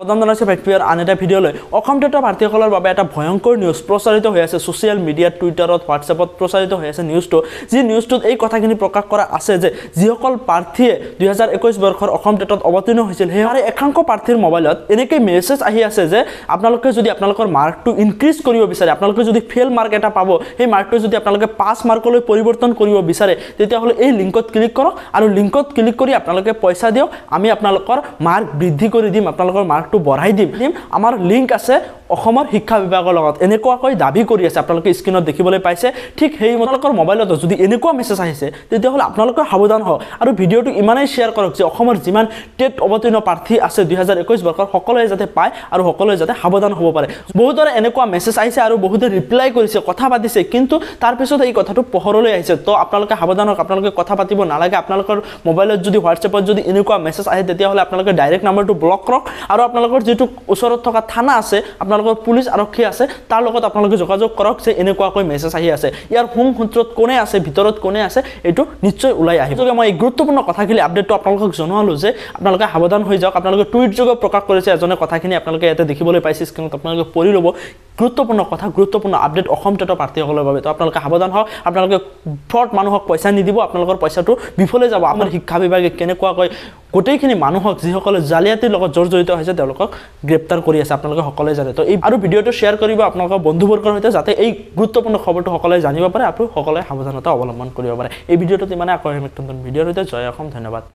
স্বাগতম জনাইছোঁ ভেটপিয়ৰ আন এটা ভিডিঅ'লৈ। অসম টেটৰ প্ৰাৰ্থীসকলৰ বাবে এটা ভয়ংকৰ নিউজ প্ৰচাৰিত হৈ আছে ছ'চিয়েল মিডিয়াত, টুইটাৰত, হোৱাটছএপত প্ৰচাৰিত হৈ আছে নিউজটো। যি নিউজটোত এই কথাখিনি প্ৰকাশ কৰা আছে যে যিসকল প্ৰাৰ্থীয়ে 2021 বৰ্ষৰ অসম টেটত অৱতীৰ্ণ হৈছিল, সেই একাংশ প্ৰাৰ্থীৰ মোবাইলত এনেকৈ মেছেজ আহি আছে যে আপোনালোকে যদি আপোনালোকৰ মাৰ্কটো ইনক্ৰিজ কৰিব বিচাৰে, আপোনালোকে যদি ফেইল মাৰ্ক এটা পাব, সেই মাৰ্কটো যদি আপোনালোকে 5 মাৰ্কলৈ পৰিৱৰ্তন কৰিব বিচাৰে, তেতিয়াহ'লে এই লিংকত ক্লিক কৰক আৰু লিংকত ক্লিক কৰি আপোনালোকে পইচা দিয়ক, আমি আপোনালোকৰ মাৰ্ক বৃদ্ধি কৰি দিম, আপোনালোকৰ মাৰ্কটো বঢ়াই দিম, আমাৰ লিংক আছে অসমৰ শিক্ষা বিভাগৰ লগত, এনেকুৱাকৈ দাবী কৰি আছে। আপোনালোকে স্ক্ৰীণত দেখিবলৈ পাইছে। ঠিক সেই আপোনালোকৰ মোবাইলতো যদি এনেকুৱা মেছেজ আহিছে, তেতিয়াহ'লে আপোনালোকে সাৱধান হওক আৰু ভিডিঅ'টো ইমানেই শ্বেয়াৰ কৰক যে অসমৰ যিমান টেট অৱতীৰ্ণ প্ৰাৰ্থী আছে 2021 বৰ্ষৰ সকলোৱে যাতে পায় আৰু সকলোৱে যাতে সাৱধান হ'ব পাৰে। বহুতৰে এনেকুৱা মেছেজ আহিছে আৰু বহুতে ৰিপ্লাই কৰিছে, কথা পাতিছে, কিন্তু তাৰপিছত এই কথাটো পোহৰলৈ আহিছে। তো আপোনালোকে সাৱধান হওক, আপোনালোকে কথা পাতিব নালাগে। আপোনালোকৰ মোবাইলত যদি হোৱাটছএপত যদি এনেকুৱা মেছেজ আহে, তেতিয়াহ'লে আপোনালোকে ডাইৰেক্ট নাম্বাৰটো ব্লক কৰক আৰু আপোনালোকৰ যিটো ওচৰত থকা থানা আছে, আপোনালোকৰ পুলিচ আৰক্ষী আছে, তাৰ লগত আপোনালোকে যোগাযোগ কৰক যে এনেকুৱাকৈ মেছেজ আহি আছে, ইয়াৰ সোঁ সূত্ৰত কোনে আছে, ভিতৰত কোনে আছে, এইটো নিশ্চয় ওলাই আহিব। মই এই গুৰুত্বপূৰ্ণ কথাখিনি আপডেটটো আপোনালোকক জনোৱালোঁ যে আপোনালোকে সাৱধান হৈ যাওক। আপোনালোকে টুইট যোগে প্ৰকাশ কৰিছে এজনে, কথাখিনি আপোনালোকে ইয়াতে দেখিবলৈ পাইছে, স্ক্ৰীণত আপোনালোকে পঢ়ি ল'ব। গুৰুত্বপূৰ্ণ কথা, গুৰুত্বপূৰ্ণ আপডেট অসম টেটৰ প্ৰাৰ্থীসকলৰ বাবে। তো আপোনালোকে সাৱধান হওক, আপোনালোকে ফ্ৰড মানুহক পইচা নিদিব, আপোনালোকৰ পইচাটো বিফলে যাব। আমাৰ শিক্ষা বিভাগে কেনেকুৱাকৈ গোটেইখিনি মানুহক যিসকলে জালিয়াতিৰ লগত জড়িত হৈছে তেওঁলোকক গ্ৰেপ্তাৰ কৰি আছে, আপোনালোকে সকলোৱে জানে। তো এই আৰু ভিডিঅ'টো শ্বেয়াৰ কৰিব আপোনালোকৰ বন্ধুবৰ্গৰ সৈতে, যাতে এই গুৰুত্বপূৰ্ণ খবৰটো সকলোৱে জানিব পাৰে আৰু সকলোৱে সাৱধানতা অৱলম্বন কৰিব পাৰে। এই ভিডিঅ'টোত ইমানে, আকৌ আহিম নতুন ভিডিঅ'ৰ সৈতে। জয় অসম, ধন্যবাদ।